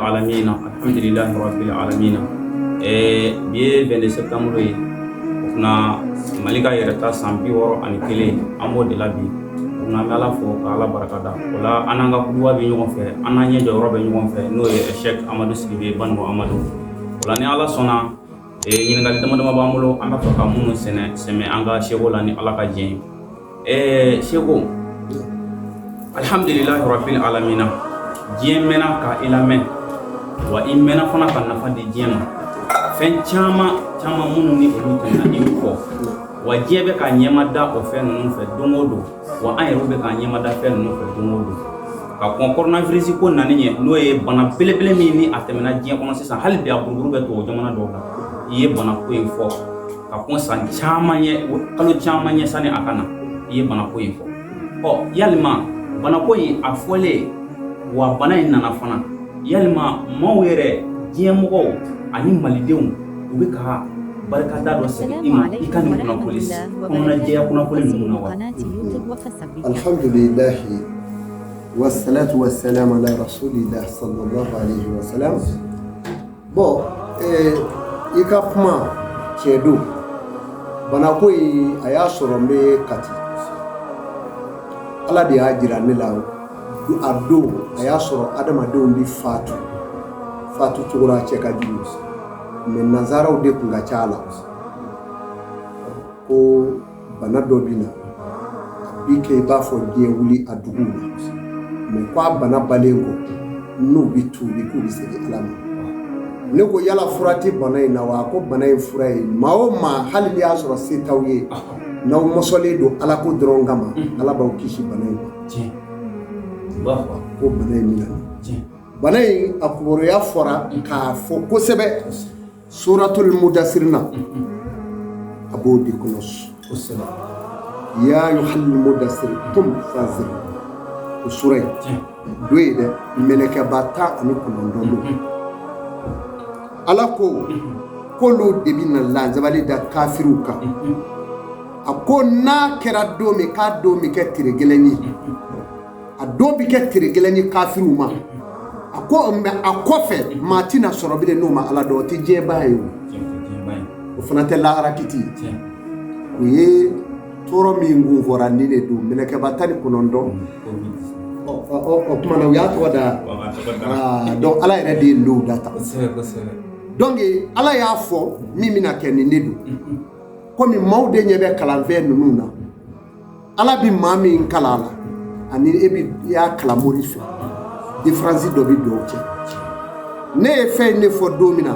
alamin, alhamdulillahi rabbil alamin. Bi ye 22 septembre ye. O fana Mali ka yɛrɛta san 61, an b'o de la bi. O fana, an bɛ Ala fo ka Ala barika da. O la, an n'an ka kuduwa bɛ ɲɔgɔn fɛ, an n'an ɲɛ jɔyɔrɔ bɛ ɲɔgɔn fɛ, n'o ye Cheikh Amadu Sidibe Banugu Amadu. O la, ni Ala sɔnna, ɲininkali dama dama b'an bolo, an b'a fɛ ka minnu sɛnɛ sɛmɛ an ka seko la, ni Ala ka diɲɛ ye. Seko, alhamdulilahi rabbil alamina. Diɲɛ mɛnna ka i lamɛn, wa i mɛnna fana ka nafa di diɲɛ ma. Fɛn caman caman minnu ni olu tɛmɛna, i y'u fɔ, wa diɲɛ bɛ ka ɲɛma da o fɛn ninnu fɛ don o don, wa an yɛrɛw bɛ ka ɲɛma da fɛn ninnu fɛ don o don. Ka kɔn coronavirus ko nani ɲɛ, n'o ye bana belebele min ni a tɛmɛna diɲɛ kɔnɔ sisan, hali bi a buruburu bɛ tubabu jamana dɔw la, i ye bana ko in fɔ ka kɔn san caman ɲɛ, kalo caman ɲɛ sani a ka na. I ye bana ko in fɔ. Ɔ, yalima bana ko in a fɔlen, wa bana in nana fana, yalima maaw yɛrɛ, diɲɛ mɔgɔw ani malidenw, u bɛ ka barikada dɔ segin i ma i ka nin kunnafoni kɔnɔnajɛya kunnafoni ninnu na wa? Alhamdulilahi wassalatu wassalamu ala rasulillah sallallahu alaihi wasallam. Bon, i ka kuma tiɲɛ don. Banako in, a y'a sɔrɔ n bɛ Kati. Ala de y'a jira ne la a don. A y'a sɔrɔ adamadenw bɛ fatu fatu cogo la, cɛ ka jugu, mais nanzaraw de tun ka ca a la, ko bana dɔ bɛ na, a bi kɛ i b'a fɔ diɲɛ wuli a duguw la, mais ko a bana balen kɔ, n'u bɛ tuubi, k'u bɛ segin Ala ma. Ne ko: yala fura tɛ bana in na wa? Ko bana in fura ye, maa o maa, hali n'i y'a sɔrɔ se t'aw ye, n'aw mɔsɔlen don Ala ko dɔrɔn kama, Ala b'aw kisi bana in ma. Ko bana in bɛna na, bana in a kibaruya fɔra k'a fɔ kosɛbɛ Suratul Mudasir na, a b'o de kɔnɔ. Ya ayyuhal mudasir qum fanzir, o sura in do ye dɛ, mɛlɛkɛba 19 don. Ala ko k'olu de bɛ na lanzabali da kafiriw kan. A ko n'a kɛra don min, k'a don bɛ kɛ tere gɛlɛn ye, a don bɛ kɛ tere gɛlɛn ye kafiriw ma. A ko mais a kɔfɛ, maa tɛna sɔrɔ bilen n'o ma Ala dɔn. O tɛ diɲɛba ye, o o fana tɛ lahara kiti ye. O ye tɔɔrɔ min kun fɔra nin de don, mɛlɛkɛba 19. O tuma na, u y'a tɔgɔ da. Donc Ala yɛrɛ de ye n'o da ta. Donc Ala y'a fɔ min bɛna kɛ, nin de don. Komi maaw de ɲɛ bɛ kalanfɛn ninnu na, Ala bi maa min kalan a la ani e bi i y'a kalan mori fɛ, différence dɔ bɛ dɔw cɛ. Ne ye fɛn in de fɔ don min na,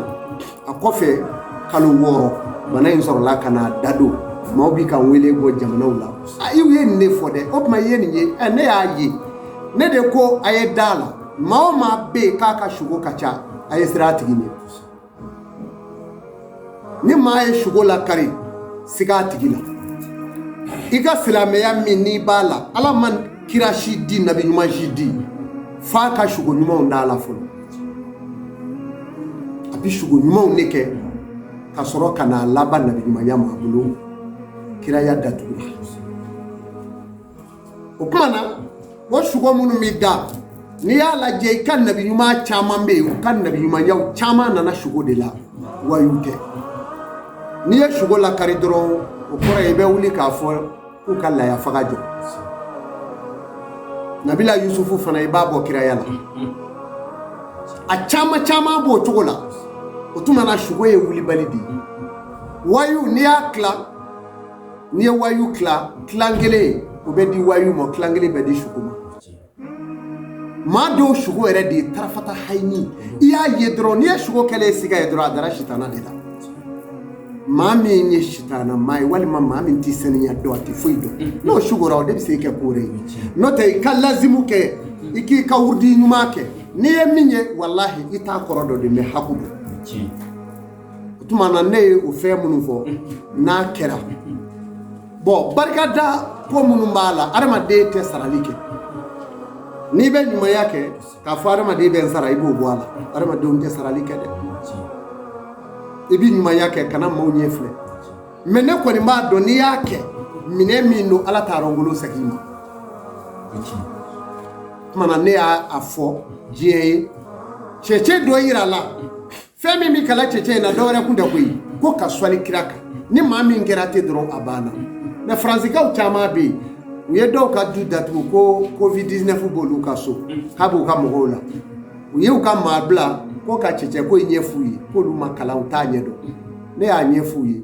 a kɔfɛ kalo 6, bana in sɔrɔla ka na da don. Maaw bi ka n wele bɔ jamanaw la: a i ye nin de fɔ dɛ, o tuma i ye nin ye. Ɛ, ne y'a ye, ne de ko a ye da la. Maa o maa bɛ yen k'a ka sugo ka ca, a ye sira a tigi ɲɛ. Ni maa ye sugo lakari, siga a tigi la. I ka silamɛya min n'i b'a la, Ala ma kira si di, nabi ɲuman si di f'a ka sugo ɲumanw d'a la fɔlɔ. A bɛ sugo ɲumanw de kɛ ka sɔrɔ ka n'a laban nabi ɲumanya ma a bolo, kiraya datugura. O tuma na, o sugo minnu bɛ da, n'i y'a lajɛ, i ka nabi ɲuman caman bɛ yen, u ka nabi ɲumanyaw caman nana sugo de la, wayu tɛ. N'i ye sugo lakari dɔrɔn, o kɔrɔ ye i bɛ wuli k'a fɔ k'u ka laya faga jɔ. Nabila Yusufu fana, i b'a bɔ kiraya la. A caman caman b'o cogo la. O tuma na, sugo ye wulibali de ye. Wayu, n'i y'a tila, n'i ye wayu tila, tilan kelen o bɛ di wayu ma, tilan kelen bɛ di sugo ma. Maa dɔw sugo yɛrɛ de ye tarafata hayini. I y'a ye dɔrɔn, n'i ye sugo kɛlen siga ye dɔrɔn, a dara sitana de la. Maa min ye sitana maa ye, walima maa min tɛ saniya dɔn, a tɛ foyi dɔn, n'o sugora, o de bɛ se kɛ ko wɛrɛ ye. N'o tɛ, i ka lazimu kɛ, i k'i ka wurudi ɲuman kɛ, n'i ye min ye, walahi, i t'a kɔrɔ dɔ de, mais haku don. O tuma na, ne ye o fɛn minnu fɔ, n'a kɛra bɔn, barikada ko minnu b'a la, adamaden tɛ sarali kɛ. N'i bɛ ɲumanya kɛ k'a fɔ adamaden bɛ n sara, i b'o bɔ a la. Adamadenw tɛ sarali kɛ dɛ. I bɛ ɲumanya kɛ, kana maaw ɲɛ filɛ. Mais ne kɔni b'a dɔn, n'i y'a kɛ minɛn min don, Ala t'a rɔngolo segin i ma. O tuma na, ne y'a fɔ diɲɛ ye. Cɛcɛ dɔ yira la, fɛn min bɛ kalan cɛcɛ in na, dɔwɛrɛ kun tɛ koyi, ko ka sɔli kira kan. Ni maa min kɛra ten dɔrɔn, a banna. Mais Faransikaw caman bɛ yen, u ye dɔw ka du datugu ko Covid 19 b'olu ka so, k'a b'u ka mɔgɔw la. U ye u ka maa bila ko ka cɛcɛ ko in ɲɛf'u ye, k'olu ma kalan, u t'a ɲɛdɔn. Ne y'a ɲɛf'u ye.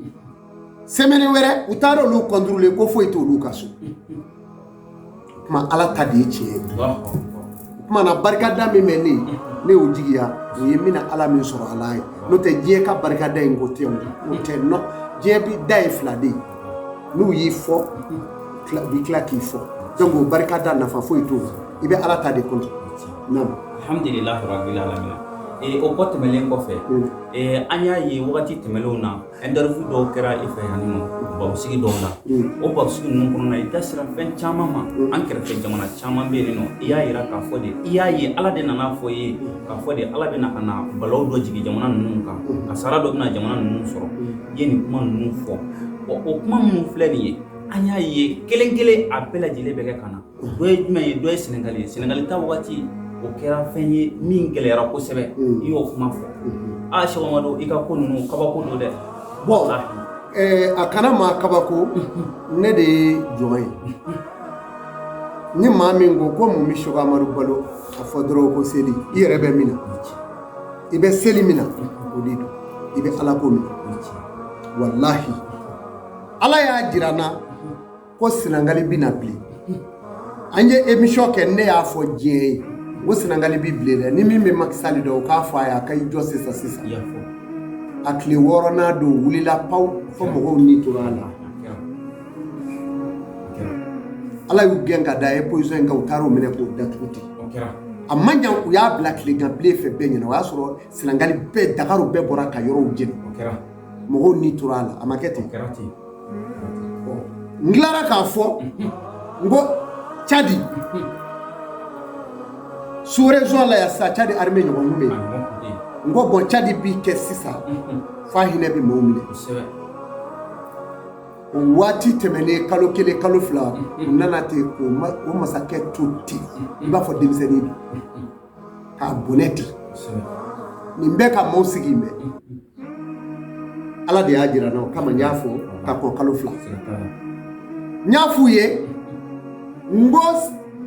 Semaine wɛrɛ, u taara olu contrôler, ko foyi t'olu ka so. O tuma, Ala ta de ye tiɲɛ ye. O tuma na, barikada min bɛ ne ye, ne y'o jigiya o ye, n bɛna Ala min sɔrɔ ala ye. N'o tɛ, diɲɛ ka barikada in ko tɛ, o tɛ. Non, diɲɛ bi da ye fila de ye. N'u y'i fɔ, u bɛ tila k'i fɔ. Donc o barikada nafa foyi t'o la, i bɛ Ala ta de kɔnɔ. Naam. Alhamdulilahi rabbil alamin. O kɔ tɛmɛnen kɔfɛ, an y'a ye wagati tɛmɛnlenw na, interview dɔw kɛra i fɛ yan nɔ, barosigi dɔw la. O barosigi ninnu kɔnɔna, i da sera fɛn caman ma. An kɛrɛfɛ jamana caman bɛ yen nɔ, i y'a yira k'a fɔ de, i y'a ye Ala de nana fɔ i ye k'a fɔ de, Ala bɛna ka na balawu dɔ jigin jamana ninnu kan, kasara dɔ bɛna jamana ninnu sɔrɔ. I ye nin kuma ninnu fɔ. Bon, o kuma minnu filɛ nin ye, an y'a ye kelen kelen a bɛɛ lajɛlen bɛ kɛ ka na. Dɔ ye jumɛn ye? Dɔ ye Sɛnɛgali ye. Sɛnɛgali ta wagati, o kɛra fɛn ye min gɛlɛyara kosɛbɛ. I y'o kuma fɔ. Aa, Sɛki Amadu, i ka ko ninnu kabako don dɛ. Bon, a kana maa kabako, ne de ye jɔn ye. Ni maa min ko ko mun bɛ Sɛki Amadu balo, a fɔ dɔrɔn ko seli. I yɛrɛ bɛ min na, i bɛ seli min na, o de don. I bɛ Ala ko min na, walahi, Ala y'a jira n na ko Sɛnɛgali bɛ na bilen. An ye émission kɛ, ne y'a fɔ diɲɛ ye ko Sɛnɛgali bɛ bilen dɛ. Ni min bɛ Macky Sall dɔn, o k'a fɔ a ye a ka i jɔ sisan sisan. A tile wɔɔrɔnan don, wulila pawu fo mɔgɔw ni tora a la. Ala y'u gɛn ka da position in kan, u taara o minɛ k'o datugu ten. A ma ɲa, u y'a bila tilegan bilen fɛ bɛɛ ɲɛna. O y'a sɔrɔ Sɛnɛgali bɛɛ, Dakar bɛɛ bɔra ka yɔrɔw jeni, mɔgɔw ni tora a la. A ma kɛ ten. N tilara k'a fɔ n ko Tchad, sous-région la yan sisan, Tchad armée ɲɔgɔn kun bɛ yen. N ko bon, Tchad bi kɛ sisan f'a hinɛ bɛ maaw minɛ. O waati tɛmɛnen, kalo kelen, kalo fila, u nana ten k'o masakɛ to ten, i b'a fɔ denmisɛnnin don, k'a bɔnɛ ten. Nin bɛɛ ka maaw sigi bɛ, Ala de y'a jira n na. O kama n y'a fɔ ka kɔn kalo 2. N y'a f'u ye n ko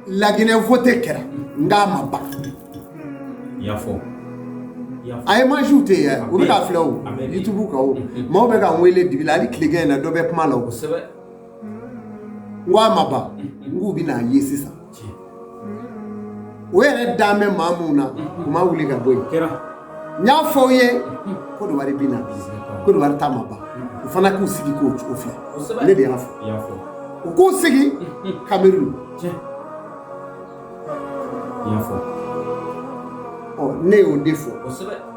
Laginɛ vote kɛra, n k'a ma ban. A image tɛ yen, u bɛ k'a filɛ o YouTube kan. O maaw bɛ ka n wele dibi la, hali tilegan in na, dɔ bɛ kuma la. O n ko a ma ban, n k'u bɛna ye sisan. O yɛrɛ dan bɛ maa mun na, u ma wuli ka bɔ yen. N y'a fɔ aw ye Côte d'Ivoire bɛ na bi, Côte d'Ivoire ta ma ban. U fana k'u sigi k'o filɛ. Ne de y'a fɔ u k'u sigi. Cameroun, ɔ, ne y'o de fɔ.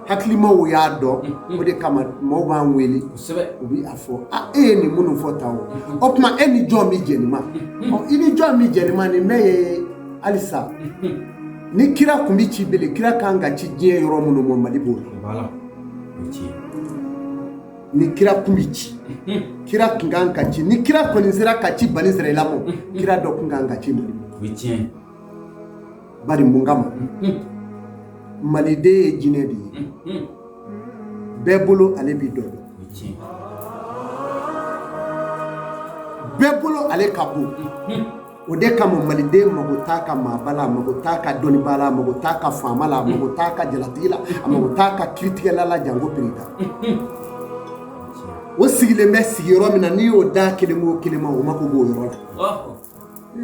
Hakilimaw y'a dɔn, o de kama maaw b'an wele, u bɛ a fɔ: a, e ye nin minnu fɔ tan, o tuma e ni jɔn bɛ jɛni ma? Ɔ, i ni jɔn bɛ jɛni ma? Nin bɛɛ ye halisa ni kira kun bɛ ci bele, kira kan ka ci diɲɛ yɔrɔ minnu ma, Mali b'o la. Ni kira kun bɛ ci, kira kun kan ka ci. Ni kira kɔni sera ka ci Bani Israɛla ma, kira dɔ kun kan ka ci Mali ma. Bari mun kama? Maliden ye jinɛ de ye, bɛɛ bolo ale b'i dɔ dɔn, bɛɛ bolo ale ka bon. O de kama maliden mago t'a ka maaba la, a mago t'a ka dɔnnibaa la, a mago t'a ka faama la, a mago t'a ka jalatigi la, a mago t'a ka kiritigɛla la, janko président. O sigilen bɛ sigiyɔrɔ min na, n'i y'o da kelen o kelen ma, o mako b'o yɔrɔ la.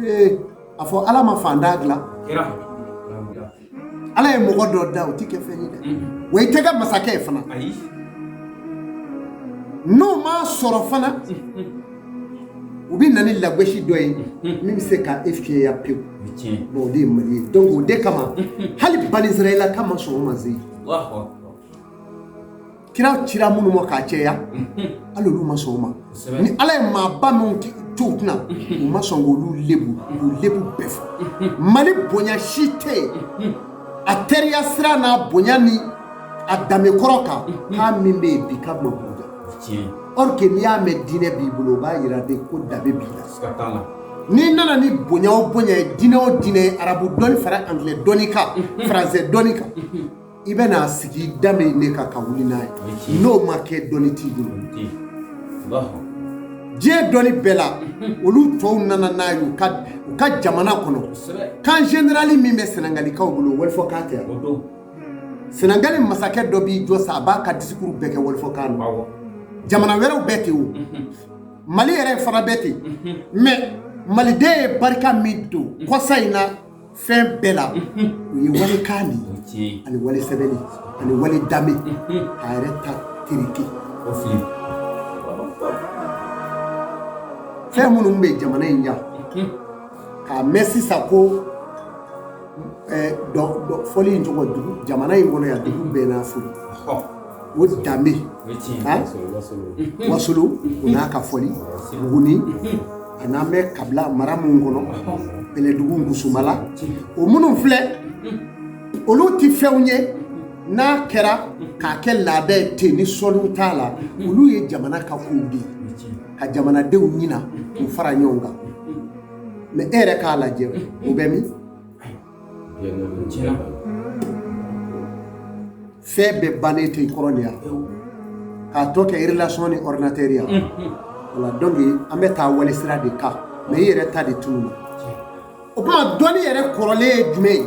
Ee, a fɔ Ala ma fantan dilan. Ala ye mɔgɔ dɔ da, o ti kɛ fɛn ye dɛ. Wa i tɛ kɛ masakɛ ye fana. N'o m'a sɔrɔ fana, u bɛ na ni lagosi dɔ ye min bɛ se ka e fiyɛya pewu. Bon, o de ye Mali ye. Donc o de kama hali Bani Israɛla kama sɔn o ma se. Kira cira minnu ma k'a cɛya, hali olu ma sɔn o ma. Ni Ala ye maaba minnu to u kunna, u ma sɔn k'olu lebu, k'u lebu bɛɛ fɔ. Mali bonya si tɛ yen, a teriya sira n'a bonya ni a danbe kɔrɔ kan, k'a min bɛ yen bi k'a ma buruja. Or que n'i y'a mɛn diinɛ b'i bolo, o b'a yira de ko danbe b'i la. N'i nana ni bonya o bonya ye, diinɛ o diinɛ ye, arabu dɔnni fara anglais dɔnni kan, français dɔnni kan, I bɛna sigi danbe ne kan ka wuli n'a ye, n'o ma kɛ dɔnni t'i bolo. Diɲɛ dɔnni bɛɛ la, olu tɔw nana n'a ye u ka jamana kɔnɔ. Kan général min bɛ Sɛnɛgalikaw bolo, wɔlɔfɔkan tɛ yan. Sɛnɛgali masakɛ dɔ b'i jɔ sa, a b'a ka discours bɛɛ kɛ wɔlɔfɔkan na. Jamana wɛrɛw bɛɛ ten o, Mali yɛrɛ fana bɛɛ ten. Mais maliden ye barika min don kɔsa in na fɛn bɛɛ la, o ye walikan de ye, ani wali sɛbɛnni ani wali danbe k'a yɛrɛ ta tereke. Fɛn minnu bɛ jamana in ɲa k'a mɛn sisan ko fɔli in tɔgɔ dugu jamana in kɔnɔ yan, dugu bɛɛ n'a fɔli o danbe, Wasolo o n'a ka fɔli, Buguni a n'an bɛ kabila mara minnu kɔnɔ, Bɛlɛdugu, Gusumala, o minnu filɛ, olu tɛ fɛnw ye n'a kɛra k'a kɛ laada ye ten ni sɔnniw t'a la. Olu ye jamana ka kow de ye, ka jamanadenw ɲina k'u fara ɲɔgɔn kan. Mais e yɛrɛ k'a lajɛ, o bɛ min? Fɛn bɛɛ bannen tɛ i kɔrɔ nin yan, k'a tɔ kɛ relation ni ordinateur ya. Voilà, donc an bɛ taa wali sira de kan, mais i yɛrɛ ta de tununna. O tuma dɔnni yɛrɛ kɔrɔlen ye jumɛn ye?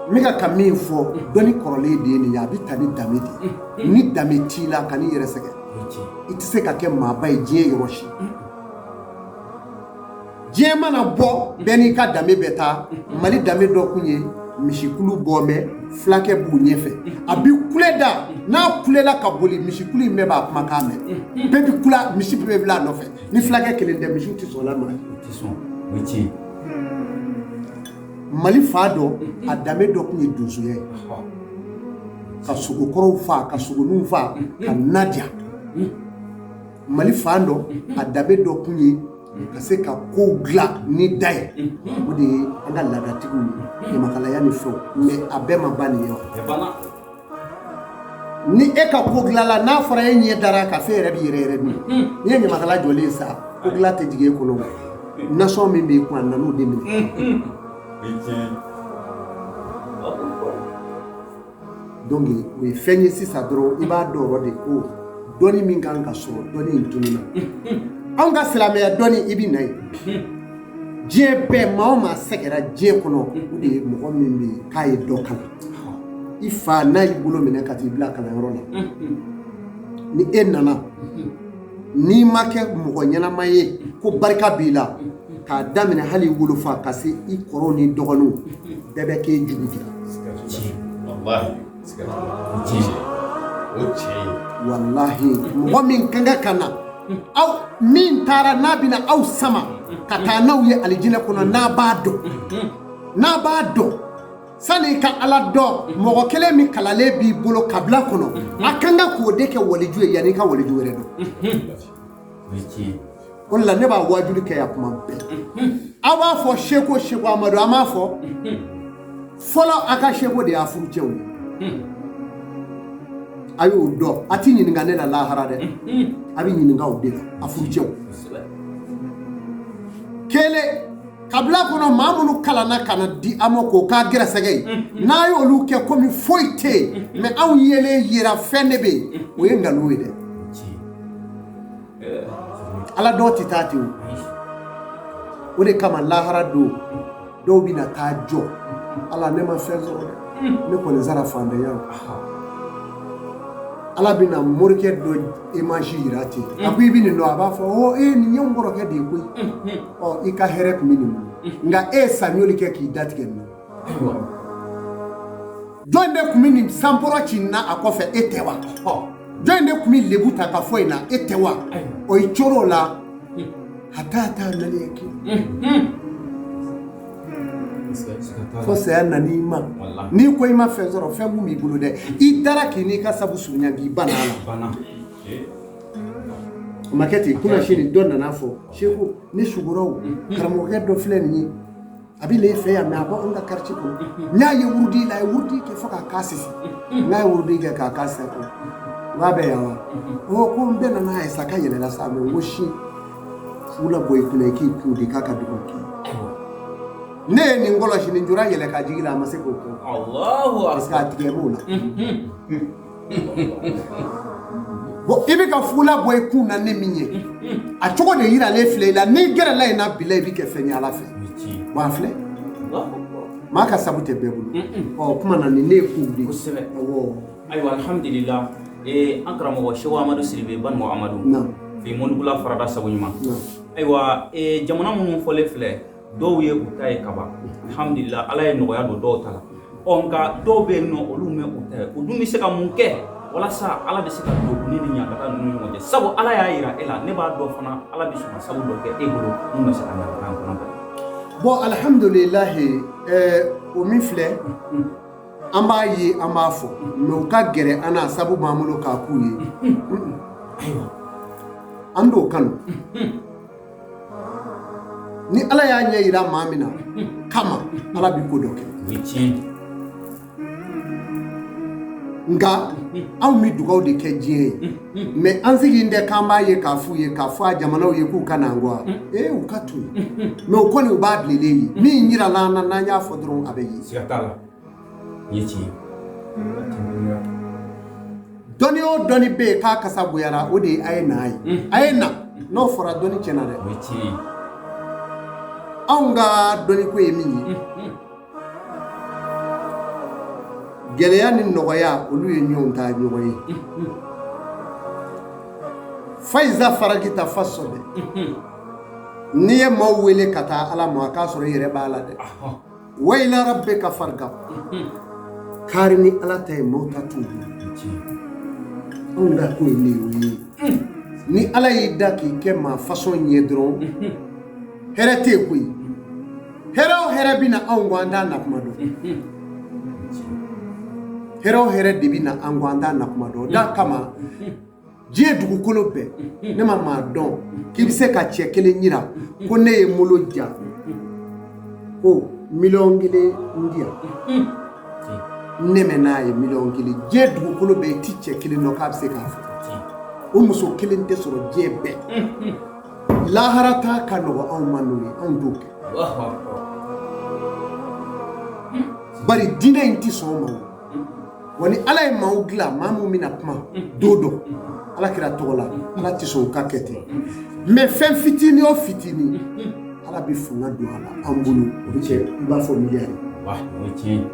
N bɛ ka min fɔ, dɔnni kɔrɔlen de ye nin ye. A bɛ ta ni danbe de ye. Ni danbe t'i la, kan'i yɛrɛ sɛgɛn, i tɛ se ka kɛ maaba ye diɲɛ yɔrɔ si. Diɲɛ mana bɔ, bɛɛ n'i ka danbe bɛ taa. Mali danbe dɔ kun ye misikulu bɔ, mɛ fulakɛ b'u ɲɛfɛ, a bi kule da, n'a kulela ka boli, misikulu in bɛɛ b'a kumakan mɛn, bɛɛ bi kula, misi bɛɛ bila a nɔfɛ. Ni fulakɛ kelen tɛ, misiw tɛ sɔn la ma. Mali fa dɔ, a danbe dɔ kun ye donsoya ye, ka sogokɔrɔw fa, ka sogoninw fa, ka na diya. Mali fan dɔ, a danbe dɔ kun ye ka se ka kow dilan ni da ye. O de ye an ka laadatigiw ye, ɲamakalaya ni fɛnw. Mais a bɛɛ ma ban nin ye wa? Ni e ka ko dilanla, n'a fɔra e ɲɛ dara ka fɛn yɛrɛ bɛ yɛrɛ yɛrɛ dun. N'i ye ɲamakala jɔlen ye sa, ko dilan tɛ jigin e kɔnɔ. Nasɔn min b'i kun, a nan'o de minɛ. Donc o ye fɛn ye sisan dɔrɔn, i b'a dɔn yɔrɔ de ko dɔnni min kan ka sɔrɔ, dɔnni in tununna. Anw ka silamɛya dɔnni, i bɛ na ye diɲɛ bɛɛ, maa o maa sɛgɛra diɲɛ kɔnɔ, o de ye mɔgɔ min bɛ yen k'a ye dɔ kalan. I fa n'a y'i bolo minɛ ka t'i bila kalanyɔrɔ la, ni e nana, n'i ma kɛ mɔgɔ ɲɛnama ye ko barika b'i la, k'a daminɛ hali i wolofa ka se i kɔrɔw ni dɔgɔninw bɛɛ bɛ k'e jugu de ye. Walahi, mɔgɔ min kan ka na aw min taara n'a bɛna aw sama ka taa n'aw ye alijinɛ kɔnɔ, n'a b'a dɔn, n'a b'a dɔn, sani ka Ala dɔn, mɔgɔ kelen min kalanlen b'i bolo kabila kɔnɔ, a kan ka k'o de kɛ waliju ye yanni i ka waliju wɛrɛ dɔn. O de la ne b'a wajuli kɛ yan kuma bɛɛ. Aw b'a fɔ Seko, Seko Amadu, an b'a fɔ fɔlɔ, a ka Seko de y'a furucɛw ye. A y'o dɔn, a ti ɲininka ne la lahara dɛ, a bɛ ɲininka o de la, a furucɛw. Kelen kabila kɔnɔ, maa minnu kalanna ka na di a ma k'o k'a gɛrɛsɛgɛ ye, n'a y'olu kɛ komi foyi tɛ yen, mais anw yelen yera fɛn de bɛ yen, o ye nkalon ye dɛ. Ala dɔw tɛ taa ten. O de kama lahara don, dɔw bɛna taa jɔ, Ala ne ma fɛn sɔrɔ dɛ, ne kɔni sara fantanya. Ala bɛna morikɛ dɔ image yira ten, a ko i bɛ nin dɔn? A b'a fɔ ɔ e nin ye n kɔrɔkɛ de ye koyi. Ɔ i ka hɛrɛ tun bɛ nin bolo, nka e ye sanyoli kɛ k'i datigɛ nin na. Jɔn de tun bɛ nin sanpɔrɔ ci na a kɔfɛ, e tɛ wa? Jɔn de tun bɛ lebu ta ka fɔ in na, e tɛ wa? O i coro o la hata taa nali kɛ fo saya nan'i ma. N'i ko i ma fɛn sɔrɔ, fɛn mun b'i bolo dɛ, i dara k'i n'i ka sabu surunya k'i banna a la. O ma kɛ ten. Kunna sini dɔ nana fɔ Seku, ne sugora o karamɔgɔkɛ dɔ filɛ nin ye, a bɛ n'e fɛ yan, mais a bɔ anw ka quartier kɔnɔ, n y'a ye wurudi la, a ye wurudi kɛ fo k'a k'a sisi. N'a ye wurudi kɛ k'a k'a sisi kɔnɔ, n k'a bɛ yan wa? Ɔ ko n bɛɛ nana ye sa, k'a yɛlɛla sa, mais n ko si fugula bɔ i kunna, i k'i kun di k'a ka dugawu k'i ye. Ne ye nin kɔlɔsi, nin jora yɛlɛ ka jigin la, a ma se k'o kɛ. Allahu Parce que a tigɛ b'o la. Bon, i bɛ ka fugula bɔ i kun na ni min ye, a cogo de yiralen filɛ i la. N'i gɛrɛla in na bila, i bɛ kɛ fɛn ye Ala fɛ. Bon, a filɛ, maa ka sabu tɛ bɛɛ bolo. Ɔ, kuma na nin ne ye kow de ye. Kosɛbɛ. Awɔ. Ayiwa, alhamdulillah. An karamɔgɔ Seku Amadu Sidibe Banugu Amadu fi Mɔnugula farada sago ɲuman. Ayiwa, jamana minnu fɔlen filɛ, dɔw ye u ta ye kaban, alhamdulillah, Ala ye nɔgɔya don dɔw ta la. Ɔ, nka dɔw bɛ yen nɔ, olu mɛ u ta ye, u dun bɛ se ka mun kɛ walasa Ala bɛ se ka don u ni nin ɲangata ninnu ɲɔgɔn cɛ? Sabu Ala y'a yira e la, ne b'a dɔn fana Ala bɛ sɔn ka sabu dɔ kɛ e bolo mun bɛ se ka ɲangata in fana bali. Bon, alhamdulilahi. O min filɛ, an b'a ye, an b'a fɔ, mais u ka gɛrɛ an na, sabu b'an bolo k'a k'u ye. An t'o kanu. Ni Ala y'a ɲɛ yira maa min na kama, Ala bi ko dɔ kɛ. O ye tiɲɛ. Nka anw bɛ dugaw de kɛ diɲɛ ye, mais an sigi tɛ k'an b'a ye k'a f'u ye, k'a fɔ a jamanaw ye k'u ka na an kɔ. Ee, u ka to yen, mais o kɔni u b'a bilenlen ye. Min yirala an na, n'an y'a fɔ dɔrɔn, a bɛ ye. Siga t'a la, nin ye tiɲɛ. Dɔnni o dɔnni bɛ yen k'a kasa goyara, o de ye a ye na, a ye a ye na. N'o fɔra, dɔnni tiɲɛna dɛ. O ye tiɲɛ ye. Anw ka dɔnniko ye min ye, gɛlɛya ni nɔgɔya, olu ye ɲɔgɔn ta ɲɔgɔn ye. Fayiza faragita fa sɔbɛ, n'i ye maaw wele ka taa Ala ma, a k'a sɔrɔ i yɛrɛ b'a la dɛ. Wa ila rabbika fargab, kari ni Ala ta ye, maaw ta t'u bolo. Anw ka ko ye ne y'o ye. Ni Ala y'i da k'i kɛ maa fasɔn ye dɔrɔn, hɛrɛ tɛ yen koyi. Hɛrɛ o hɛrɛ bɛ na anw kɔ, an t'a na kuma dɔn. Hɛrɛ o hɛrɛ de bɛ na an kɔ, an t'a na kuma dɔn. O da kama, diɲɛ dugukolo bɛɛ, ne ma maa dɔn k'i bɛ se ka cɛ kelen yira ko ne ye molo ja ko 1 miliyɔn n di yan, ne mɛ n'a ye 1 miliyɔn. Diɲɛ dugukolo bɛɛ, i ti cɛ kelen dɔn k'a bɛ se k'a fɔ. O muso kelen tɛ sɔrɔ diɲɛ bɛɛ. Lahara ta ka nɔgɔ anw ma n'o ye, anw t'o kɛ. Bari diinɛ in ti sɔn o ma. Wa ni Ala ye maaw dilan, maa mun bɛna kuma don dɔ Ala kira tɔgɔ la, Ala tɛ sɔn o ka kɛ ten. Mais fɛn fitinin o fitinin, Ala bɛ fanga don a la an bolo, o bɛ kɛ i b'a fɔ miliyari. O ye tiɲɛ ye.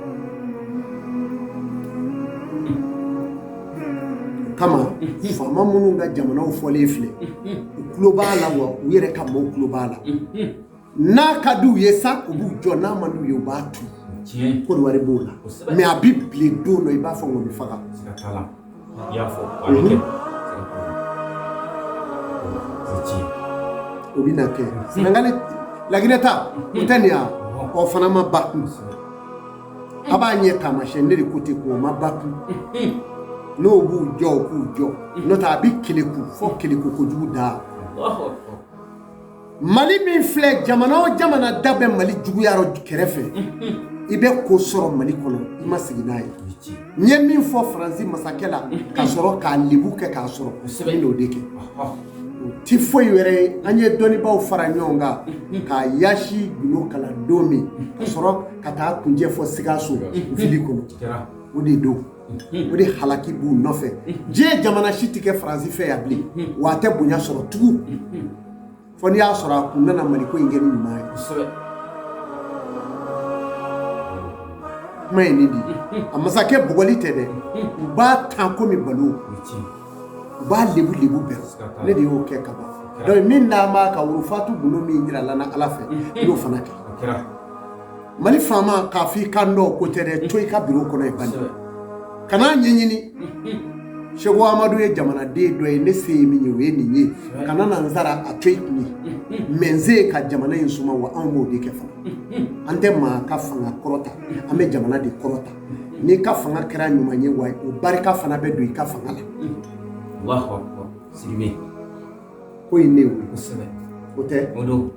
Kama faama minnu ka jamanaw fɔlen filɛ, u tulo b'a la, wa u yɛrɛ ka maaw tulo b'a la. N'a ka di u ye sa, u b'u jɔ, n'a man di u ye, u b'a tu. Kɔdiwari b'o la, mais a bi bilen don dɔ, i b'a fɔ ŋɔmi faga. Siga t'a la, i y'a fɔ, a bɛ kɛ. O bɛ na kɛ Senegali, Laginɛ ta, o tɛ nin ya, o fana ma ba kun. A b'a ɲɛ taamasiyɛn, ne de ko ten k'o ma ba kun. N'o b'u jɔ, u k'u jɔ, n'o tɛ a bɛ keleku fɔ keleku kojugu da. Mali min filɛ, jamana o jamana da bɛ Mali juguya kɛrɛfɛ, i bɛ ko sɔrɔ Mali kɔnɔ, i ma sigi n'a ye. N ye min fɔ Faransi masakɛ la, ka sɔrɔ k'a lebu kɛ k'a sɔrɔ, n n'o de kɛ, o ti foyi wɛrɛ ye. An ye dɔnnibaaw fara ɲɔgɔn kan k'a yaasi gundo kalan don min, ka sɔrɔ ka taa kunjɛ fɔ Sikaso ville kɔnɔ, o de don, o de halaki b'u nɔfɛ. Diɲɛ jamana si tɛ kɛ Faransi fɛ yan bilen, wa a tɛ bonya sɔrɔ tugun, fo n'i y'a sɔrɔ a kun nana Maliko in kɛ ni ɲuman ye. Kuma ye nin di, a masakɛ bugɔli tɛ dɛ, u b'a tan komi balo, u b'a lebu lebu bɛɛ. Ne de y'o kɛ ka ban. Donc min n'an b'a ka wurufatu gundo min jira la na Ala fɛ, n y'o fana kɛ. Mali faama k'a fɔ i kan dɔn ko tɛ dɛ, to i ka biro kɔnɔ yen bani, kan'a ɲɛɲini. Seko Amadu ye jamanaden dɔ ye, ne se ye min ye, o ye nin ye. Kana na n sara, a to i kun ye, mais n se ye ka jamana in suma, wa anw b'o de kɛ fana. An tɛ maa ka fanga kɔrɔta, an bɛ jamana de kɔrɔta. N'i ka fanga kɛra ɲuman ye, wa o barika fana bɛ don i ka fanga la. Allahu akbar, Sidibe. Ko in ne y'o ye. Kosɛbɛ. O tɛ. O don.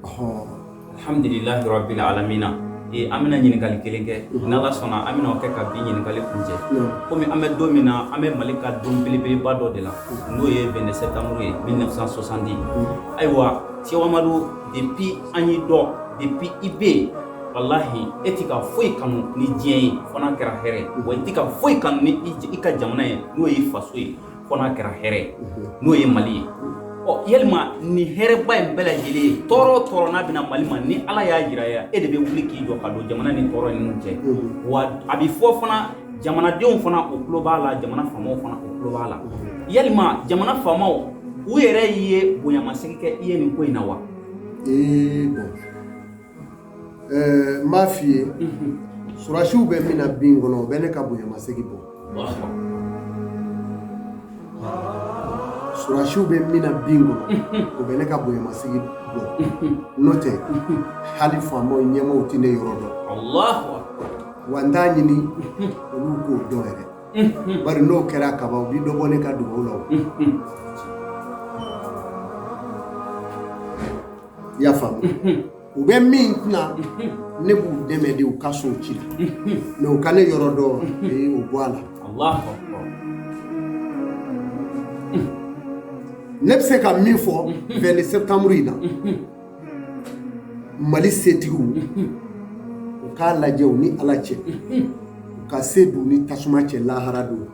Alhamdulilahi rabbil alamina. An bɛna ɲininkali kelen kɛ, n'Ala sɔnna, an bɛna o kɛ ka bi ɲininkali kuncɛ. Komi an bɛ don min na, an bɛ Mali ka don belebeleba dɔ de la, n'o ye 22 septembre ye 1970. Ayiwa, Seko Amadu, depuis an y'i dɔn, depuis i bɛ yen, Walahi, e ti ka foyi kanu ni diɲɛ ye fo n'a kɛra hɛrɛ ye, wa i ti ka foyi kanu ni i ka jamana ye, n'o y'i faso ye, fo n'a kɛra hɛrɛ ye, n'o ye Mali ye. Ɔ, yalima nin hɛrɛba in bɛɛ lajɛlen ye, tɔɔrɔ o tɔɔrɔ n'a bɛna Mali ma, ni Ala y'a jira ya, e de bɛ wuli k'i jɔ ka don jamana ni tɔɔrɔ ninnu cɛ. Wa a bɛ fɔ fana, jamanadenw fana o tulo b'a la, jamana faamaw fana o tulo b'a la. Yalima jamana faamaw u yɛrɛ ye bonyamasegin kɛ i ye nin ko in na wa? Ee, bon, n b'a f'i ye, surasiw bɛ min na bin kɔnɔ, o bɛ ne ka bonyamasegin bɔ. Surasiw bɛ min na bin kɔnɔ, o bɛ ne ka bonyamasegin bɔ. N'o tɛ, hali faamaw ɲɛmaaw tɛ ne yɔrɔ dɔn. Wa n t'a ɲini olu k'o dɔn yɛrɛ, bari n'o kɛra kaban, u bi dɔ bɔ ne ka dugawu la. O, i y'a faamu? U bɛ min tɛna, ne b'u dɛmɛ de u ka so ci la, mais u ka ne yɔrɔ dɔn, ee, o bɔ a la. Ne bɛ se ka min fɔ 22 septembre in na, Mali setigiw, u k'a lajɛ u ni Ala cɛ, u ka se don ni tasuma cɛ lahara don.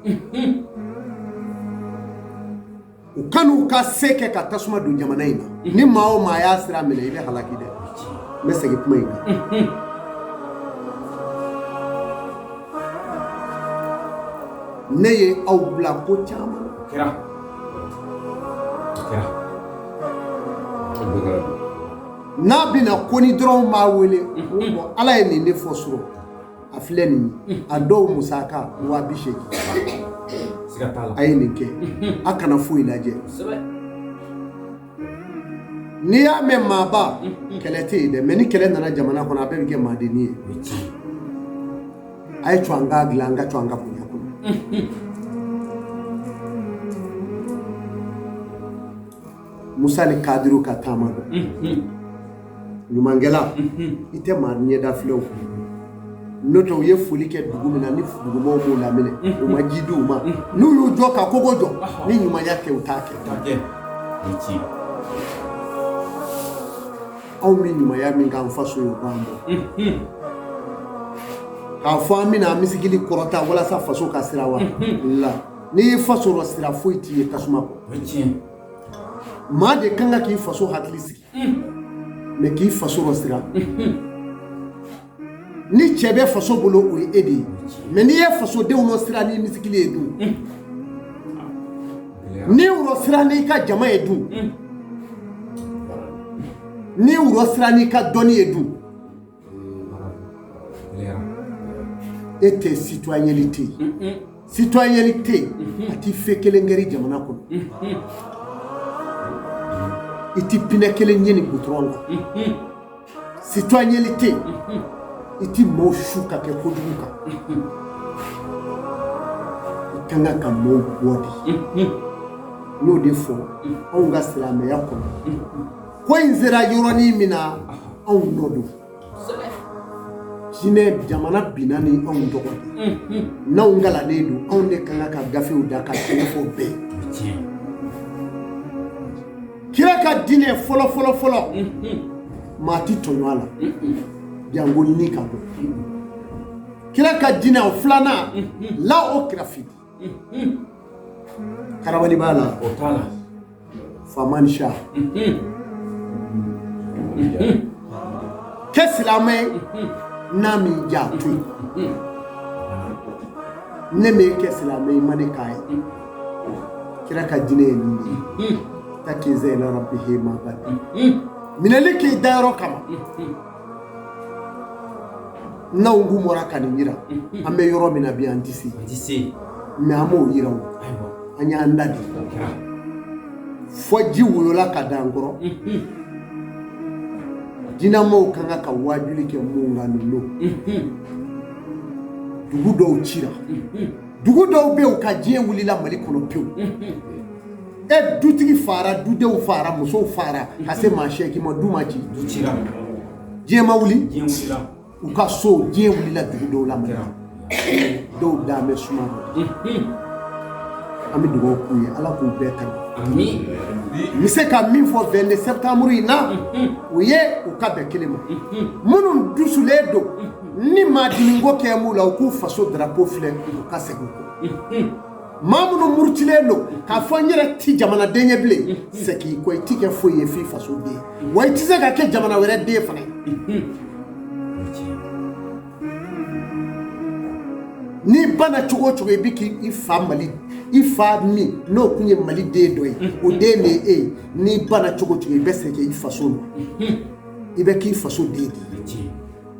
U kan'u ka se kɛ ka tasuma don jamana in na. Ni maa o maa y'a sira minɛ, i bɛ halaki dɛ. N bɛ segin kuma in kan. Ne ye aw bila ko caman na. Kɛra, kɛra. N'a bɛna ko ni dɔrɔn b'a wele bon, Ala ye nin de fɔ sɔrɔ a filɛ nin ye, a dɔw musaka 80 000. Siga t'a la. A ye nin kɛ, a kana foyi lajɛ. N'i y'a mɛn maaba, kɛlɛ tɛ yen dɛ, mais ni kɛlɛ nana jamana kɔnɔ, a bɛɛ bɛ kɛ maadenni ye. O ye tiɲɛ. A ye to an k'a dilan, an ka to an ka bonya kɔnɔ. Musa ni Kadiru ka taama don. Ɲumankɛla, i tɛ maa ɲɛda filɛ o, n'o tɛ u ye foli kɛ dugu min na, ni dugumɔgɔw m'u laminɛ, u ma ji di u ma, n'u y'u jɔ ka kogo jɔ, ni ɲumanya tɛ, u t'a kɛ. Kɛ, o ye tiɲɛ. Anw bɛ ɲumanya min k'an faso ye, o b'an bɔ k'a fɔ an bɛna an misigili kɔrɔta walasa faso ka sira wa la. N'i y'i faso rɔ sira, foyi t'i ye tasuma kɔ. O ye tiɲɛ. Maa de kan ka k'i faso hakili sigi, mais k'i faso rɔ sira, ni cɛ bɛ faso bolo, o ye e de ye, mais n'i ye fasodenw rɔ sira n'i misigili ye dun, n'i rɔ sira n'i ka jama ye dun, n'i rɔ sira n'i ka dɔnni ye dun, e tɛ citoyenneté ye. Citoyenneté, a ti feu kelen kɛri jamana kɔnɔ, i ti pneu kelen ɲini goudron kan. Citoyenneté, i ti maaw su ka kɛ kojugu kan. I kan ka maaw bɔ de. N y'o de fɔ, anw ka silamɛya kɔnɔ, ko in sera yɔrɔnin min na, anw nɔ don. Jinɛ jamana binna ni anw tɔgɔ de. N'anw kalannen don, anw de kan ka gafew da ka tiɲɛ fɔ bɛɛ. Kira ka diinɛ fɔlɔ fɔlɔ fɔlɔ, maa ti tɔɲɔ a la jango ni ka bɔ. Kira ka diinɛ o filanan la, o kira fiti karabali b'a la. O t'a la. Faama ni sa kɛ silamɛ ye, n'a min ja to yen, ne m'e kɛ silamɛ ye, ma ne k'a ye. Kira ka diinɛ ye nin de ye. Takiza ila rabbihi ma bada minɛli k'i dayɔrɔ kama. N'anw kun bɔra ka nin yira, an bɛ yɔrɔ min na bi, an tɛ se. An tɛ se. Mais an m'o yira o. An y'an da de fɔ, ji woyola ka da an kɔrɔ. Dinamaw kan ka waajuli kɛ mun kan? Ninnu dugu dɔw cira, dugu dɔw bɛ yen, u ka diɲɛ wulila Mali kɔnɔ pewu. E dutigi fara, dudenw fara, musow fara, ka se maa 8 ma, du ma ci. Du cira. Diɲɛ ma wuli. Diɲɛ wulila. U ka so, diɲɛ wulila dugu dɔw la Mali, dɔw dan bɛ suma. An bɛ dugawu k'u ye, Ala k'u bɛɛ tanga. N bɛ se ka min fɔ 22 septembre in na, o ye u ka bɛn kelen ma. Minnu dusulen don ni maa dimi ko kɛ m'u la, u k'u faso drapeau filɛ, u ka segin u kɔ. Maa minnu murutilen don k'a fɔ n yɛrɛ ti jamanaden ye bilen, segin i kɔ. I ti kɛ foyi ye f'i faso den, wa i tɛ se ka kɛ jamana wɛrɛ den fana ye. N'i banna cogo o cogo, i bɛ k'i fa Mali, i fa min n'o tun ye Mali den dɔ ye, o den de ye e ye. N'i banna cogo o cogo, i bɛ segin i faso ma, i bɛ k'i faso den de ye.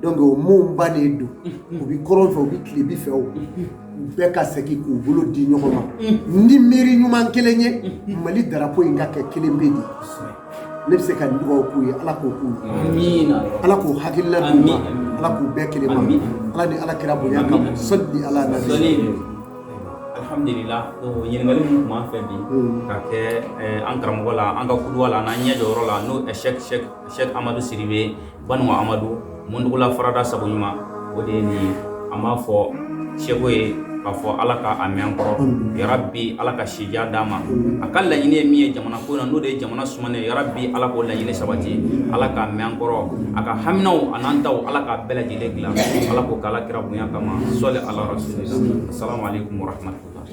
Donc o minnu bannen don, u bɛ kɔrɔn fɛ, u bɛ tilebin fɛ, o u bɛɛ ka segin k'u bolo di ɲɔgɔn ma ni miiri ɲuman kelen ye, Mali drapeau in ka kɛ kelen pe de ye. Ne bɛ se ka dugawu k'u ye, Ala k'o k'u ye, Ala k'o hakilina d'u ma, Ala k'u bɛɛ kelen ma, Ala ni Ala kira bonya kama. Sɔli ala nabi. Alhamdulillah. O ɲininkali min tun b'an fɛ bi ka kɛ an karamɔgɔ la, an ka kuduwa la, n'an ɲɛ jɔyɔrɔ la, n'o Sɛki Sɛki Sɛki Amadu Sidibe, Banuwa Amadu Mundugula farada sago ɲuman, o de ye nin ye. An b'a fɔ seko ye k'a fɔ Ala ka a mɛn an kɔrɔ, yarabi Ala ka sijan d'a ma. A ka laɲini ye min ye jamana ko in na, n'o de ye jamana sumanen ye, yarabi Ala k'o laɲini sabati, Ala k'a mɛn an kɔrɔ. A ka haminaw a n'an taw, Ala k'a bɛɛ lajɛlen dilan, Ala k'o k'Ala kira bonya kama. Sɔli ala rasulillah. Assalamu alaikum warahmatullah.